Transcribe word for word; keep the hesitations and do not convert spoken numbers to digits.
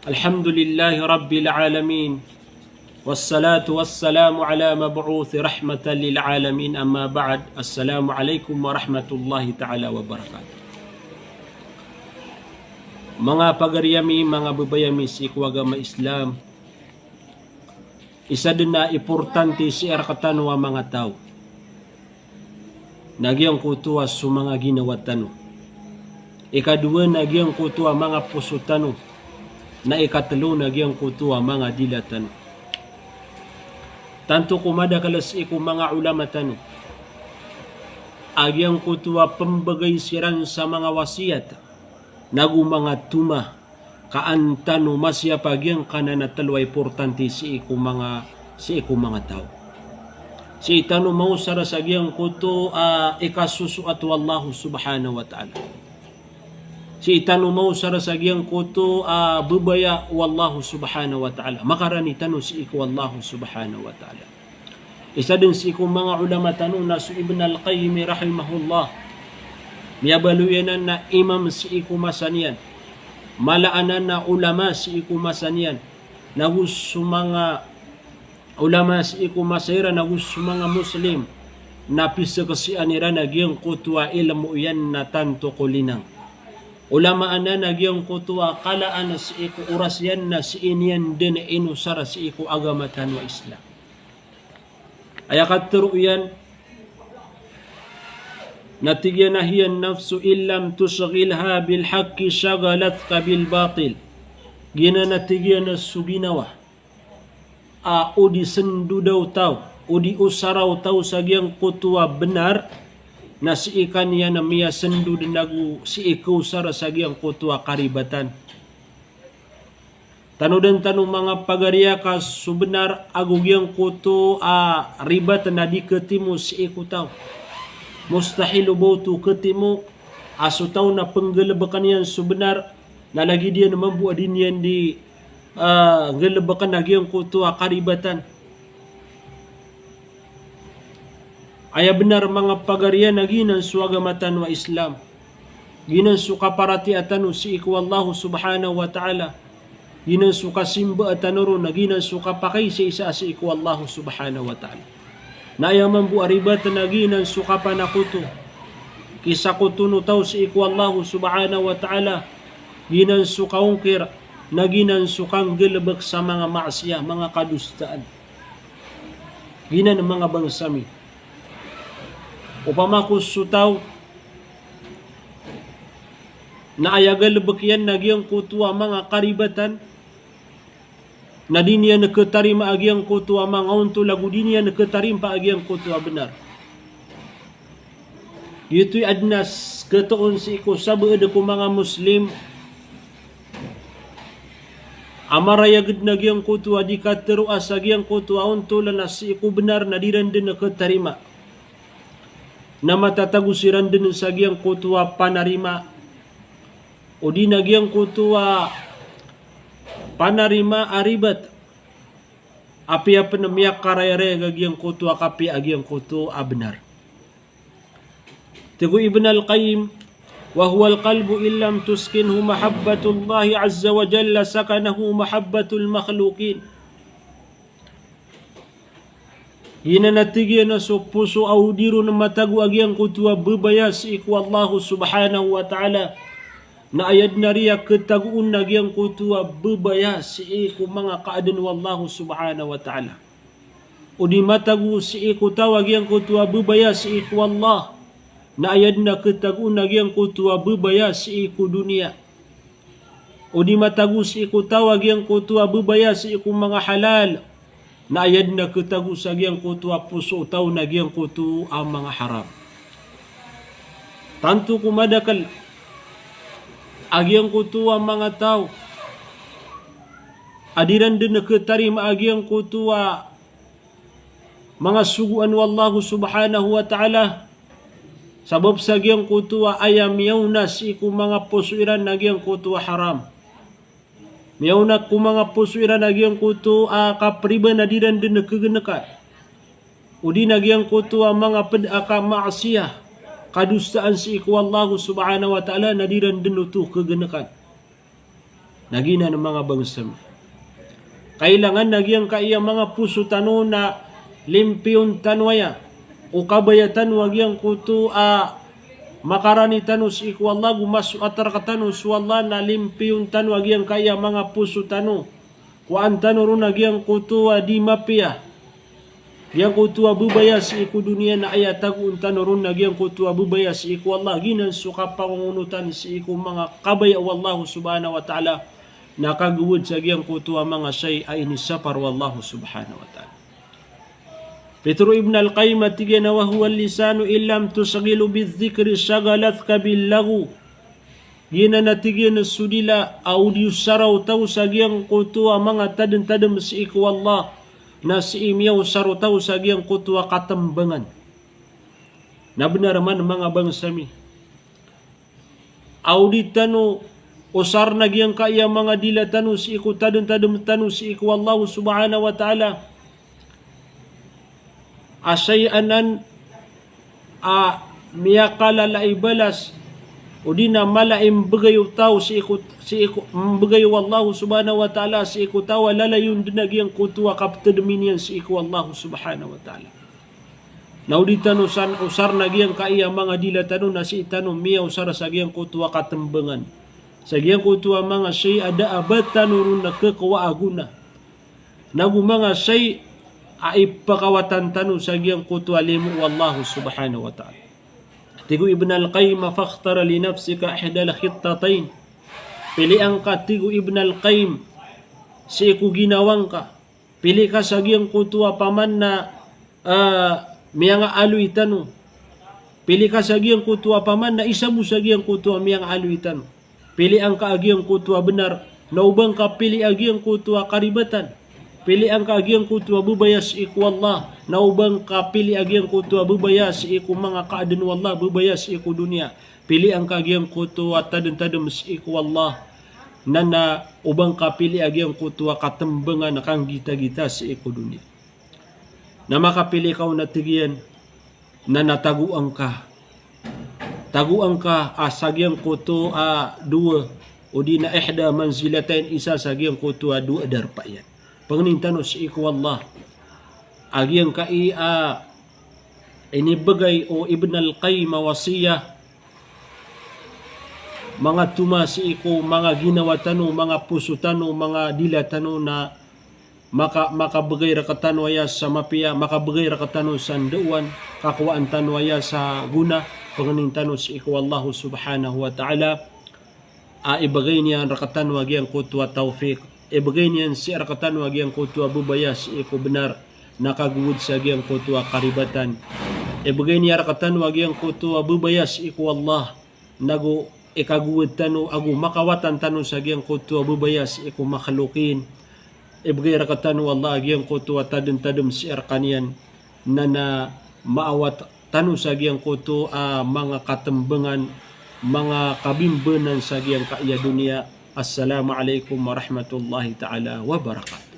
Alhamdulillahi Rabbil Alamin. Wassalatu wassalamu ala mab'uthi rahmatan lil alamin. Amma ba'd. Assalamu alaikum warahmatullahi ta'ala wabarakatuh. Manga pagari ami, manga babay ami sii ko agama Islam. Isa den a importante sii rektano a manga taw na giyangkoto a so manga ginawa tano. Ikadowa na giyangkoto a manga poso tano. Na ikatelo na giyangkoto a manga dila tano. Tanto ko madakel sii ko manga ulama tano a giyangkoto a pembegay siran sa manga wasiyat nago manga toma ka an tano masiyapa giyangkanan a telo a importante sii ko manga, sii ko manga taw. Sii tano maosar sa giyangkoto a ikasosoat o Allah subhanahu wa ta'ala. Sii tano maosar sa giyangkoto a bebaya o Allah subhanahu wa ta'ala. Makarani tano sii ko Allah subhanahu wa ta'ala. Isa den sii ko manga ulama tano na so Ibn Al-Qayyim rahimahullah. Miyabaloy anan na imam sii ko masa niyan. Mala anan na ulama sii ko masa niyan. Nago so manga ulama sii ko masa iran, nago so manga Muslim na piseksian iran a giyangkoto a ilmo iyan na tanto ko linang. Ulama anan a giyangkoto a kalaan sii ko oras iyan na sii niyan den inosar sii ko agama tano a Islam. Aya katero iyan na tig iyan a hiya an-nafsu in lam tushghilha bil haqqi shaghalatka bil batil. Giyanan a tig iyan a so ginawa a o di sendoda o taw, o di osara o taw sa giyangkoto a benar, na sii ka niyan miyasendod nago sii kaosar sa giyangkoto a karibatan. Tanodan tano manga pagari aya ka so benar ago giyangkoto a ribat na di ketimo sii ko taw. Mustahil o ba oto ketimo a so taw na penggelebeken iyan so benar, na lagid iyan mambo a di niyan di, ah, gelebeken a giyangkoto a karibatan. Aya benar manga pagari aya na giyanan so agama tano a Islam. Giyanan so kaparatiyaya tano sii ko Allah subhanahu wa ta'ala. Giyanan so kasimbaa tano ron na giyanan so kapakaisaisa sii ko Allah subhanahu wa ta'ala. Na aya mambo a ribat na giyanan so kapanakoto. Kisakoton o taw sii ko Allah subhanahu wa ta'ala. Giyanan so kaongkir, na giyanan so kanggelebek sa manga maasiya, manga kadosaan. Giyanan manga bangsa mi. Opama ko so taw na aya galebek iyan na giyangkoto a manga karibatan, na di niyan ketarima a giyangkoto a manga ontol ago di niyan ketarima a giyangkoto a benar. Giyoto i aden a s-, ketoon sii ko sabaad ko manga Muslim a marayag den a giyangkoto a di katero a sa giyangkoto a ontol na sii ko benar na di ran den ketarima. Na matatago siran den sa giyangkoto a panarima, odi na giyangkoto a panarima a ribat, apiya pen miyakarayarayag a giyangkoto a kapiya a giyangkoto a benar. Tig o Ibn Al-Qayyim, "Wa huwal qalbu in lam tuskinhu mahabbatullahi azza wa jalla sakanahu mahabbatul makhluqin." Giyanan a tig iyan a so poso a o di ron matago a giyangkoto a bebaya sii ko Allah subhanahu wa ta'ala, na aya den a riya ketagoon a giyangkoto a bebaya sii ko manga kaaden o Allah subhanahu wa ta'ala. O di matago sii ko taw a giyangkoto a bebaya sii ko Allah, na aya den a ketagoon a giyangkoto a bebaya sii ko doniya. O di matago sii ko taw a giyangkoto a bebaya sii ko manga halal, na aya den a ketago sa giyangkoto a poso o taw na giyangkoto a manga haram. Tanto ko madakel a giyangkoto a manga taw a di ran den ketarima a giyangkoto a manga sogoan o Allah subhanahu wa ta'ala, sabap sa giyangkoto a aya miyaona sii ko manga poso iran na giyangkoto a haram. Miyaona ko manga poso iran a giyangkoto a kapriba na di ran den kegenekan. Odi na giyangkoto a manga ped a kamaasiya, kadosaan sii ko Allah subhanahu wa ta'ala na di ran den oto kegenekan. Na giyanan manga bangsa mi. Kailangan na giyangkaya manga poso tano na limpiyon tano aya o kabaya tano a giyangkoto a makarani tano sii ko Allah, go masoat rktano so Allah, na limpiyon tano a giyangkaya manga poso tano. Kowaan tano ron a giyangkoto a di mapiya. Giyangkoto a babaya sii ko doniya na aya tagoon tano ron a giyangkoto a babaya sii ko Allah. Giyanan so kapangongonotan sii ko manga kabaya o Allah subhanahu wa ta'ala. Na kagowad sa giyangkoto a manga shayi a inisapar o Allah subhanahu wa ta'ala. Pitharo o Ibn Al-Qayyim a tig iyan a, "Wa huwa al-lisanu in lam tushghilhu bidh-dhikri shaghalathka bil-laghw." Giyanan a tig iyan so dila a o di osara o taw sa giyangkoto a manga tadmtadm sii ko Allah, na sii miyaosar o taw sa giyangkoto a katmbangan. Na bnar man manga bangsa mi. A o di tano osarn a giyangkaya manga dila tano sii ko tadmtadm tano sii ko Allah subhanahu wa ta'ala. A shayi anan a miyakalala i balas, odi na mala i mbgay o taw sii ko, sii ko, mbgay o Allah subhanahu wa ta'ala sii ko taw a lalayon dn a giyangkoto a kaptadmi niyan sii ko Allah subhanahu wa ta'ala. Na o di tano san, osarn a giyangkaya manga dila tano na sii tano miyaosar sa giyangkoto a katmbangan. Sa giyangkoto a manga shayi a da a ba tano ron a khakowa a gona. Nago manga shayi a ipakawatan tano sa giyangkoto a limo o Allah subhanahu wa ta'ala. Tig o Ibn Al-Qayyim, "Fakhtar li nafsika ihda al-khittatayn." Pilian ka, tig o Ibn Al-Qayyim, sii ko ginawa ngka. Pili ka sa giyangkoto a paman na, ah, miyangaaloy tano. Pili ka sa giyangkoto a paman na isa bo sa giyangkoto a miyangaaloy tano. Pilian ka a giyangkoto a bnar, na oba ngka pili a giyangkoto a karibatan. Pilian ka a giyangkoto a babaya sii ko Allah, na oba ngka pili a giyangkoto a babaya sii ko manga kaadn o Allah, babaya sii ko doniya. Pilian ka a giyangkoto a tadmtadm sii ko Allah, na na oba ngka pili a giyangkoto a katmbangan a kanggitagita sii ko doniya. Na makapili ka on a tig iyan, na na tagoan ka. Tagoan ka a sa giyangkoto a dowa, odi na ihda manzilatayn, isa sa giyangkoto a dowa darpa iyan. Pangnin tano sii ko Allah a giyangkai a inibgay o Ibn Al-Qayyim a wasiyah, manga toma sii ko manga ginawa tano, manga poso tano, manga dila tano na maka-, makabgay rktano aya sa mapiya, makabgay rktano sa ndaowan, kakowaan tano aya sa gona, pangnin tano sii ko Allah subhanahu wa ta'ala a ibgay niyan rktano a giyangkoto a tawfiq. Ibgay niyan sii rktano a giyangkoto a babaya sii ko bnar, na kagowad sa giyangkoto a karibatan. Ibgay niyan rktano a giyangkoto a babaya sii ko Allah, nago ikagowad tano ago makawatan tano sa giyangkoto a babaya sii ko makhluqin. Ibgay rktano o Allah a giyangkoto a tadmtadm sii rkaniyan, na na maawat tano sa giyangkoto a manga katmbangan, manga kabimbanan sa giyangkaya doniya. Assalamu alaikum warahmatullahi ta'ala wabarakatuh.